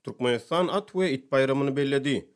Türkmenistan at we it baýramyny belledi.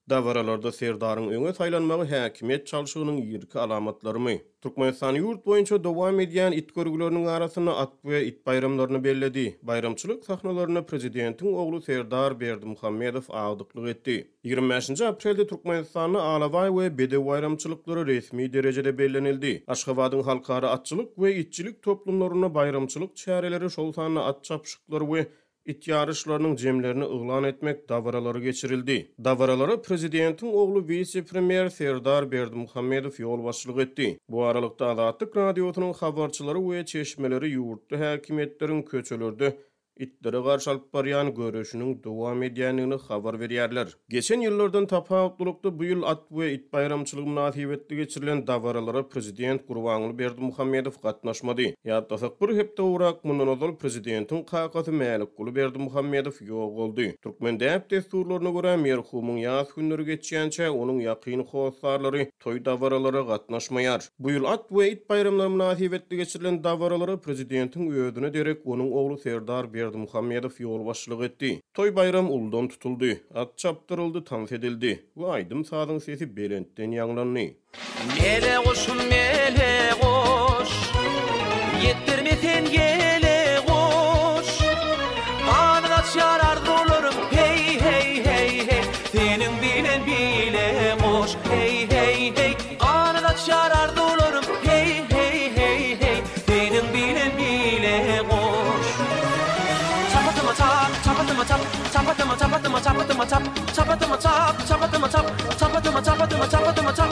Dabaralarda Serdaryň öňe saýlanmagy häkimiýet çalşygynyň irki alamatlarymy? Türkmenistan ýurt boýunça dowam edýän it görgüleriniň arasynda at we it baýramlaryny belledi. Baýramçylyk sahnalarynda prezidentiň ogly Serdar Berdimuhamedow agdyklyk etdi. 25-nji aprelde Türkmenistanda Alabaý we bedew baýramçylyklary resmi derejede bellenildi. Aşgabadyň halkara atçylyk we itçilik toplumlarynda baýramçylyk çäreleri, şol sanda at çapyşyklary we It ýaryşlarynyň jemlerini yglan etmek dabaralary geçirildi. Dabaralara prezidentiň ogly wise-premýer Serdar Berdimuhamedow ýolbaşçylyk etdi. Bu aralykda, Azatlyk Radiosynyň habarçylary we çeşmeleri ýurtda häkimiýetleriň köçelerde itlere garşy alyp barýan göreşiniň dowam edýändigini habar berýärler. Geçen ýyllardan tapawutlylykda, bu ýyl at we it baýramçylygy mynasybetli geçirilen dabaralara prezident Gurbanguly Berdimuhamedow gatnaşmady. Ýatlasak, bir hepde gowrak mundan ozal prezidentiň kakasy Mälikguly Berdimuhamedow ýogaldy. Türkmen däp-dessurlaryna görä, merhumyň ýas günleri geçýänçä, onuň ýakyn hossarlary toý-dabaralara gatnaşmaýar. Bu ýyl at we it baýramlary mynasybetli geçirilen dabaralara prezidentiň özüne derek onuň ogly Serdar Berdimuhamedow ýolbaşçylyk etdi. Toý-baýram uludan tutuldy, at çapdyryldy, tans edildi we aýdym-sazyň sesi belentden ýaňlandy. Mele guşum mele guş, Ýetdirme sen ýele guş. Ganat açýar arzuwlarym, heý, heý, heý, heý, Seniň bilen bile guş, heý, heý, heý. Ganat açýar arzuwlarym, heý, heý, heý, heý, Seniň bilen bile guş. Çapatyma çap, çapatyma çap, Çapatyma, çapatyma, çapatyma çap, Çapatyma çap, çapatyma çap, Çapatyma, çapatyma, çapatyma çap.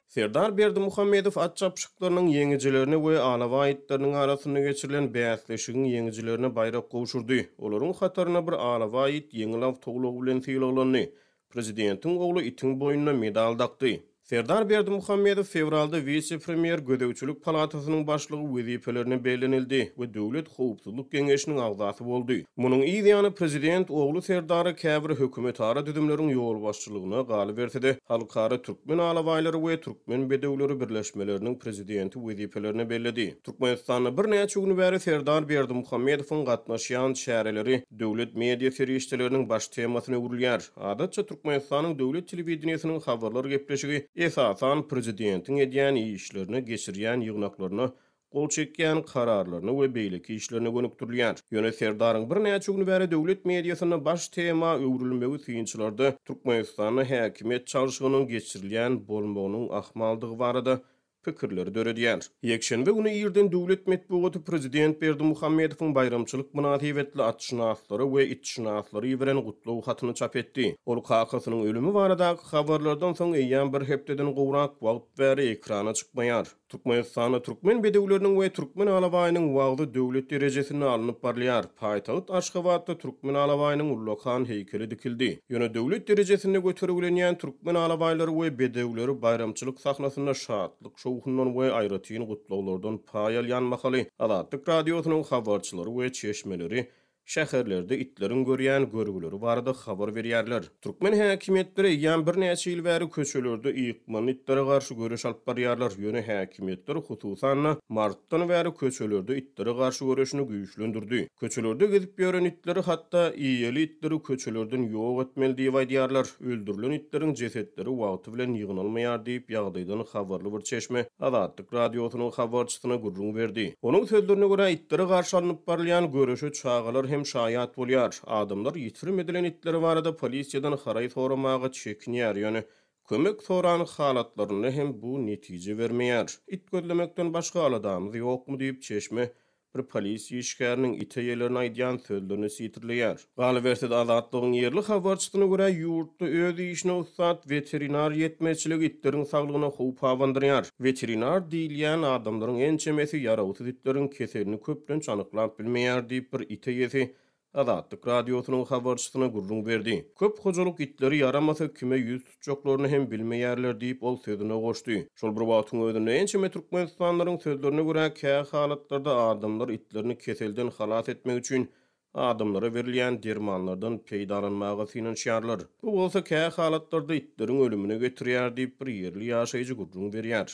Serdar Berdimuhamedow at çapyşyklarynyň ýeňijilerine we alabaý itleriniň arasynda geçirilen bäsleşigiň ýeňijilerine baýrak gowşurdy. Olaryň hatarynda bir alabaý it ýeňil awtoulag bilen sylaglandy. Prezidentiň ogly itiň boýnuna medal dakdy. Serdar Berdimuhamedow fewralda wise-premýer, Gözegçilik palatasynyň başlygy wezipelerine bellenildi we Döwlet howpsuzlyk geňeşiniň agzasy boldy. Munuň yz ýany prezident ogly Serdary käbir hökümetara düzümleriň ýolbaşçylygyna, galyberse-de, Halkara türkmen alabaýlary we türkmen bedewleri birleşmeleriniň prezidenti wezipelerine belledi. Türkmenistanda birnäçe gün bäri Serdar Berdimuhamedowyň gatnaşýan çäreleri döwlet media serişdeleriniň baş temasyna öwrülýär. Adatça Türkmenistanyň döwlet telewideniýesiniň habarlar gepleşigi esasan prezidentiň edýän işlerine, geçirýän ýygnaklaryna, gol çekýän kararlaryna we beýleki işlerine gönükdirilýär. Ýöne Serdaryň birnäçe gün bäri döwlet mediasynda baş tema öwrülmegi synçylarda Türkmenistanda häkimiýet çalşygynyň geçirilýän bolmagynyň ahmaldygy barada pikirleri döredýär. Ýekşenbe güni irden döwlet metbugaty prezident Berdimuhamedowyň baýramçylyk mynasybetli atşynaslara we itşynaslara iberen gutlag hatyny çap etdi. Ol kakasynyň ölümi baradaky habarlardan soň eýýäm bir hepdeden gowrak wagt bäri ekrana çykmaýar. Türkmenistanda türkmen bedewleriniň we türkmen alabaýynyň wagzy döwlet derejesinde alnyp barylýar. Paýtagt Aşgabatda türkmen alabaýynyň ullakan heýkeli dikildi. Ýöne döwlet derejesinde götergilenýän türkmen alabaýlary we bedewleri baýramçylyk sahnasynda şatlyk-şowhundan we aýratyn gutlaglardan paý alýan mahaly Azatlyk Radiosynyň habarçylary we çeşmeleri şäherlerde itleriň görýän görgüleri barada habar berýärler. Türkmen häkimiýetleri eýýäm birnäçe ýyl bäri köçelerde ykmany itlere garşy göreş alyp barýarlar, ýöne häkimiýetler hususan-da martdan bäri köçelerde itlere garşy göreşini güýçlendirdi. Köçelerde gezip ýören itleri, hatda eýeli itleri köçelerden ýok etmeli diýip aýdýarlar. Öldürilen itleriň jesetleri wagty bilen ýygnalmaýar diýip, ýagdaýdan habarly bir çeşme Azatlyk Radiosynyň habarçysyna gürrüň berdi. Onuň sözlerine görä, itlere garşy alnyp barylýan göreşe çagalar hem şaýat bolýar. Adamlar ýitirim edilen itleri barada polisiýadan haraý soramaga çekinýär, ýöne kömek soran halatlarynda hem bu netije bermeýär. It gözlemekden başga aladamyz ýokmy diýip, çeşme bir polisiýa işgäriniň it eýelerine aýdýan sözlerini sitirleýär. Galyberse-de, Azatlygyň ýerli habarçysyna görä, ýurtda öz işine ussat weterinar ýetmezçiligi itleriň saglygyna howp abandyrýar. Weterinar diýilýän adamlaryň ençemesi ýarawsyz itleriň keselini köplenç anyklap bilmeýär diýip, bir it eýesi Azatlyk Radiosynyň habarçysyna gürrüň berdi. Köp hojalyk itleri ýaramasa kime ýüz tutjaklaryny hem bilmeýärler diýip, ol sözüne goşdy. Şol bir wagtyň özünde, ençeme türkmenistanlylaryň sözlerine görä, kä halatlarda adamlar itlerini keselden halas etmek üçin adamlara berilýän dermanlardan peýdalanmaga synanyşýarlar. Bu bolsa kä halatlarda itleriň ölümine getirýär diýip, bir ýerli ýaşaýjy gürrüň berýär.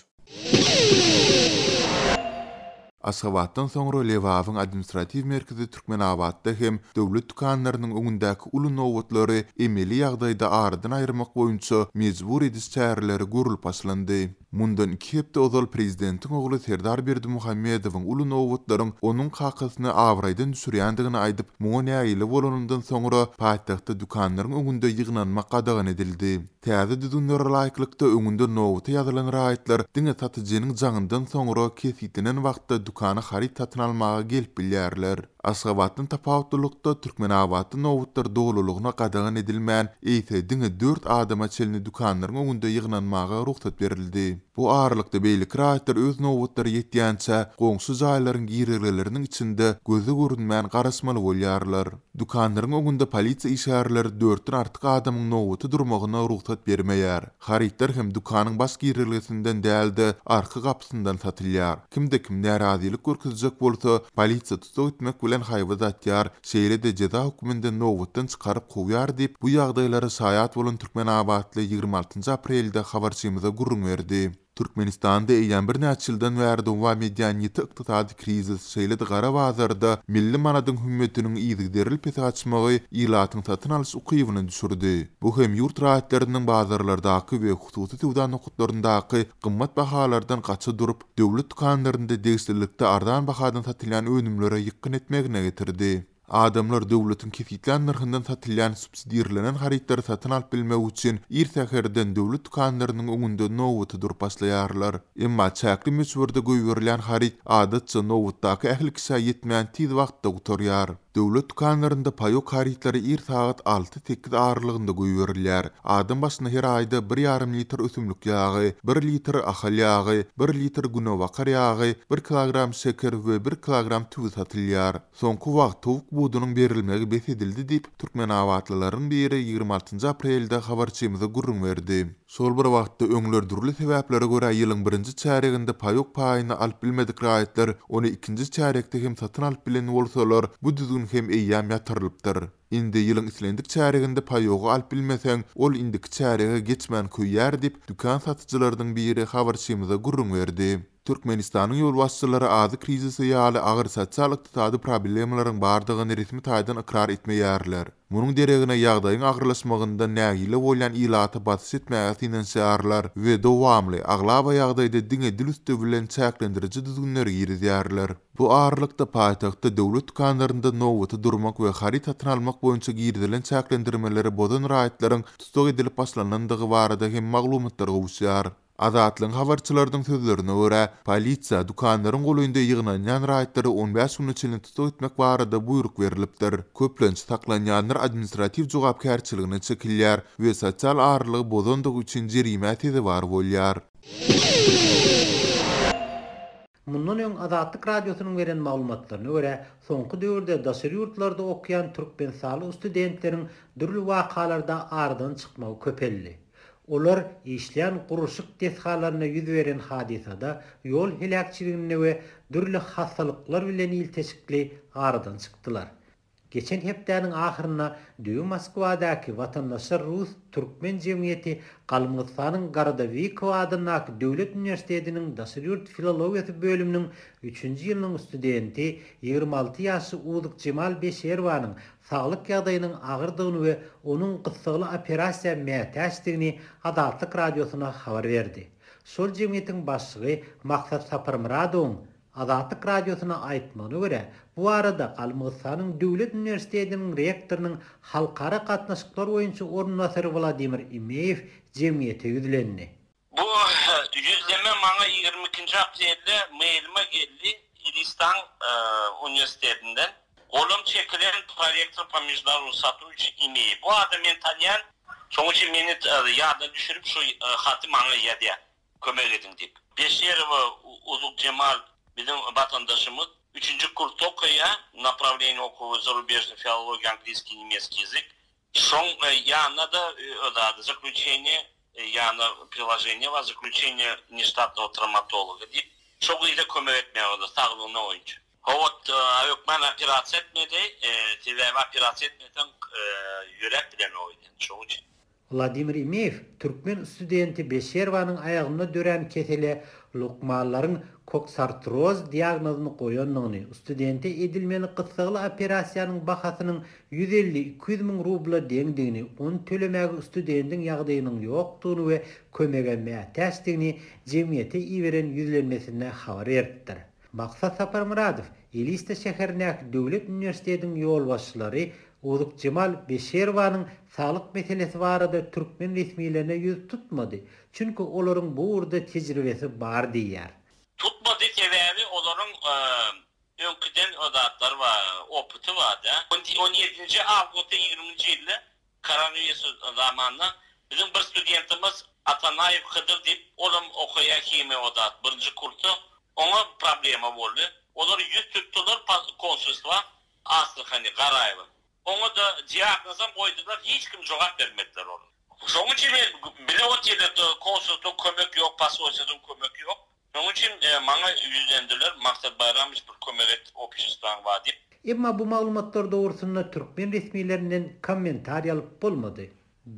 Aşgabatdan soňra Lebabyň administratiw merkezi Türkmenabatda hem döwlet dükanlarynyň öňündäki uly nobatlary emeli ýagdaýda aradan aýyrmak boýunça mejbur ediş çäreleri görlüp başlandy. Mundan iki hepde ozal prezidentiň ogly Serdar Berdimuhamedowyň uly nobatlaryň onuň kakasyny abraýdan düşürýändigini aýdyp, muňa nägile bolanyndan soňra paýtagtda dükanlaryň öňünde ýygnanmak gadagan edildi. Täze düzgünlere laýyklykda, öňünde nobata ýazylan raýatlar diňe satyjynyň jaňyndan soňra kesgitlenen wagtda dükana haryt satyn almaga gelip bilýärler. Aşgabatdan tapawutlylykda, Türkmenabatda nobatlar dolulygyna gadagan edilmän, eýse diňe dört adama çenli dükanlaryň öňünde ýygnanmaga rugsat berildi. Bu aralykda beýleki raýatlar öz nobatlary ýetýänçä, goňşy jaýlaryň girelgeleriniň içinde göze görünmän garaşmaly bolýarlar. Dükanlaryň öňünde polisiýa işgärleri dörtden artyk adamyň nobata durmagyna rugsat bermeýär. Harytlar hem dükanyň baş girelgesinden däl-de, arka gapysyndan satylýar. Kimde-kim närazylyk görkezjek bolsa, polisiýa tussag etmek bilen haýbat atýar, şeýle-de jeza hökmünde nobatdan çykaryp kowýar diýip, bu ýagdaýlara şaýat bolan türkmenabatly 26 aprelde habarçymyza gürrüň berdi. Türkmenistanda eýýäm birnäçe ýyldan bäri dowam edýän ýiti ykdysady krizis, şeýle-de gara bazarda milli manadyň hümmetiniň yzygiderli pese gaçmagy ilatyň satyn alyş ukybyny düşürdi. Bu hem ýurt raýatlarynyň bazarlardaky we hususy söwda nokatlaryndaky gymmat bahalardan gaça durup, döwlet dükanlarynda degişlilikde arzan bahadan satylýan önümlere ýykgyn etmegine getirdi. Adamlar döwletiň kesgitlän nyrhyndan satylýan subsidirlenen harytlary satyn alyp bilmek üçin ir säherden döwlet dükanlarynyň öňünde nobata durup başlaýarlar. Emma çäkli möçberde goýberilýän haryt adatça nobatdaky ähli kişä ýetmän tiz wagtda gutarýar. Döwlet dükanlarynda paýok harytlary ir sagat alty-sekiz aralygynda goýberilýär. Adam başyna her aýda bir ýarym litr ösümlik ýagy, bir litr ahal ýagy, bir litr günebakar ýagy, bir kilogram şeker we bir kilogram tüwi satylýar. Soňky wagt towuk budunyň berilmegi bes edildi diýip, türkmenabatlylaryň biri 26 aprelde habarçymyza gürrüň berdi. Şol bir wagtda, öňler dürli sebäplere görä ýylyň birinji çärýeginde paýok paýyny alyp bilmedik raýatlar ony ikinji çärýekde hem satyn alyp bilen bolsalar, bu düzgün hem eýýäm ýatyrylypdyr. Indi ýylyň islendik çärýeginde paýogy alyp bilmeseň, ol indiki çärýege geçmän köýýär diýip, dükan satyjylarynyň biri habarçymyza gürrüň berdi. Türkmenistanyň ýolbaşçylary azyk krizisi ýaly agyr sosial-ykdysady problemalaryň bardygyny resmi taýdan ykrar etmeýärler. Munuň deregine ýagdaýyň agyrlaşmagyndan nägile bolýan ilata basyş etmäge synanyşýarlar we dowamly, aglaba ýagdaýda diňe dil üsti bilen çäklendiriji düzgünleri girizýärler. Bu aralykda paýtagtda döwlet dükanlarynda nobata durmak we haryt satyn almak boýunça girizilen çäklendirmeleri bozan raýatlaryň tussag edilip başlanandygy barada hem maglumatlar gowuşýar. Azatlygyň habarçylarynyň sözlerine görä, polisiýa dükanlaryň golaýynda ýygnanýan raýatlary on bäş güne çenli tussag etmek barada buýruk berlipdir. Köplenç, saklanýanlar administratiw jogapkärçiligine çekilýär we sosial aralygy bozandygy üçin jerimä sezewar bolýar. Mundan öň Azatlyk Radiosynyň beren maglumatlaryna görä, soňky döwürde daşary ýurtlarda okaýan türkmenistanly studentleriň dürli wakalarda aradan çykmagy köpeldi. Olar işleýän gurluşyk desgalarynda ýüz beren hadysada, ýol heläkçiliginde we dürli hassalyklar bilen ilteşikli aradan çykdylar. Geçen hepdäniň ahyrynda düýn Moskwadaky Watandaşlar rus-türkmen jemgyýeti Galmygystanyň Gorodowikow adyndaky döwlet uniwersitetiniň daşary ýurt filologiýasy bölüminiň üçünji ýylynyň studenti, 26 ýaşly Uzukjemal Beşerowanyň saglyk ýagdaýynyň agyrdygyny we onuň gyssagly operasiýa mätäçdigini Azatlyk Radiosyna habar berdi. Şol jemgyýetiň başlygy Maksat Saparmyradowyň Azatlyk Radiosyna aýtmagyna görä, bu barada Galmygystanyň döwlet uniwersitetiniň rektorynyň halkara gatnaşyklar boýunça orunbasary Wladimir Imeýew jemgyýete ýüzlendi. Bu ýüzleme maňa 22-nji aprelde mailime geldi, Ilistan uniwersitetinden. Golum çekilen prorektor po межdunarодному сотрудничеству Imeýew. Bu adamy men tanýan, şonuň üçin meni ýadyna düşürip şu haty maňa ýazýar, kömek ediň diýip. Beşirowa Uzukjemal biziň watandaşymyz, üçünji kursda okaýar, naprawleniýe okuwy zarubežnyý filologiýa, angliskiý, nemeskiý ýazyk. Şoň ýanyna-da zady, zaklýuçeniýe, ýanyna priloženiýe bar, zaklýuçeniýe neştatnogo trawmatologa diýip, şo gyza kömek etmäge boldy, saglygyna boýunça. Hawa, hökman operasiýa etmeli, sebäbi operasiýa etmeseň ýöräp bilenok eken, şoň üçin. Wladimir Imeýew türkmen studenti Beşerowanyň aýagynda dörän kesele lukmanlaryň koksartroz diagnozyny goýandygyny, studente edilmeli gyssagly operasiýanyň bahasynyň 150-200 müň rubla deňdigini, ony tölemäge studentiň ýagdaýynyň ýokdugyny we kömege mätäçdigini jemgyýete iberen ýüzlenmesinde habar beripdir. Maksat Saparmyradow Elista şäherindäki döwlet uniwersitetiň ýolbaşçylary Uzukjemal Beşirowanyň saglyk meselesi barada türkmen resmilerine ýüz tutmady, çünki olaryň bu ugurda tejribesi bar diýýär. Tutmady sebäbi olaryň öňküden o zatlary bar, opyty bar-da. On ýedinji awgustda ýigriminji ýylda Koronawirus zamanynda biziň bir studentimiz Atanaýew Hydyr diýip olam okaýa himiýa o zat birinji kursda oňa problema boldy. Olar ýüz tutdular konsulstwa Astrahani Garaýewa. Oňa-da diagnozam goýdular hiç kim jogap bermediler olar. Şonuň üçin men bilip otyrlar konsulstwadan kömek ýok posolstwadan kömek ýok. Şonuň üçin maňa ýüzlendiler, Maksat Baýramowiç bir kömek et, обществaň bar diýip. Emma bu maglumatlar dogrusynda türkmen resmilerinden kommentariý alyp bolmady.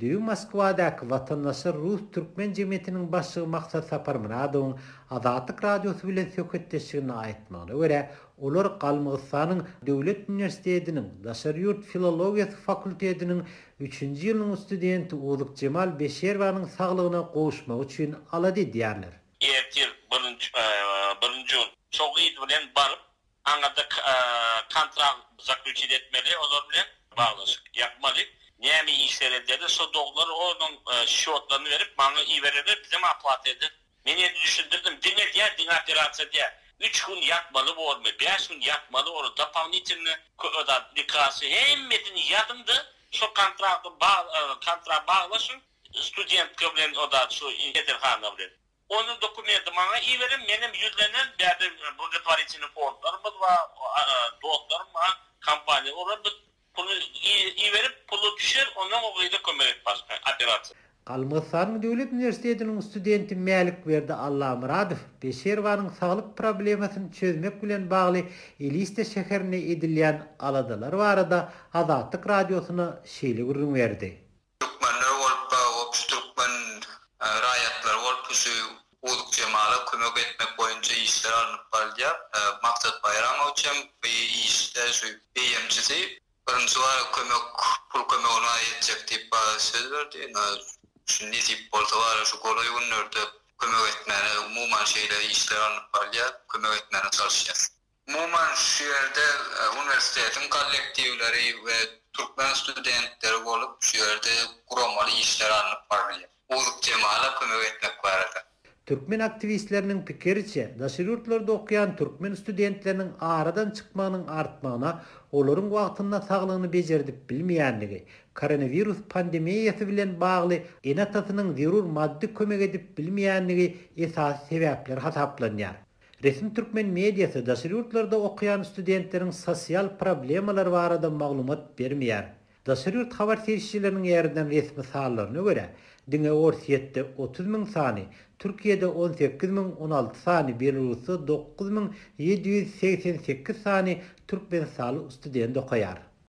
Düýn Moskwadaky Watandaşlar rus-türkmen jemgyýetiniň başlygy Maksat Saparmyradowyň Azatlyk Radiosy bilen söhbetdeşliginde aýtmagyna görä, olar Galmygystanyň döwlet uniwersitetiniň daşary ýurt filologiýasy fakultetiniň üçünji ýylynyň studenti Uzukjemal Beşerowanyň saglygyna gowuşmagy üçin alada edýärler. Ertir birinji birinji gün şo gyz bilen baryp aňyrda kontrakt zaklýuçit etmeli olar bilen baglaşyk ýapmaly näme işler ederler şo doglar onuň sçýotlaryny berip maňa ibererler bizem oplata eder men indi düşündirdim diňe diýä diňe operasiýa diýä üç gün ýatmaly bormy bäş gün ýatmaly bormy dopolinitelny lekarstwo hemmesini ýazyňda şo kontrakty kontrakt baglaşyň Studentka bilen o zat şu keselhana bilen. Onuň dokumenti maňa iberiň menem ýüzlenen bärde blagotworitelnyý fondlarymyz bar dostlarym bar kompaniýa olar biz puly iberip puly düşer ondan o gyza kömek et başga operasiýa. Galmygystanyň döwlet uniwersitetiniň studenti Mälikberdi Allamyradow Beşirowanyň saglyk problemasyny çözmek bilen bagly Elista şäherinde edilýän aladalar barada Azatlyk Radiosyna şeýle gürrüň berdi. Türkmenler bolup obşy türkmen raýatlary bolup şu Uzukjemala kömek etmek boýunça işler alnyp barylýar. Maksat Baýramowiç hem bu işde şu beýemçisi. Birinji bara kömek pul kömegini bara etjek diýip bara söz berdi. Ine şu nesip bolsa bara şu golaý günlerde kömek etmäne umuman şeýle işler alnyp barylýar kömek etmäne çalyşýas. Umuman, şu ýerde uniwersitetiň kollektiwleri we türkmen studentleri bolup, şu ýerde guramaly işler alnyp barylýar. Uzukjemala kömek etmek barada. Türkmen aktiwistleriniň pikiriçe, daşary ýurtlarda okaýan türkmen studentleriniň aradan çykmagynyň artmagyna olaryň wagtynda saglygyny bejerdip bilmeýänligi, koronawirus pandemiýasy bilen bagly ene-atasynyň zerur maddy kömek edip bilmeýänligi esasy sebäpler hasaplanýar. Resmi türkmen mediasy daşary ýurtlarda okaýan studentleriň sosial problemalary barada maglumat bermeýär. Daşary ýurt habar serişdeleriniň ýerden resmi sanlaryna görä, diňe Orsýetde 30 müň sany, Türkiýede 18 016 sany, Belarusda 9788 sany türkmenistanly student okaýar.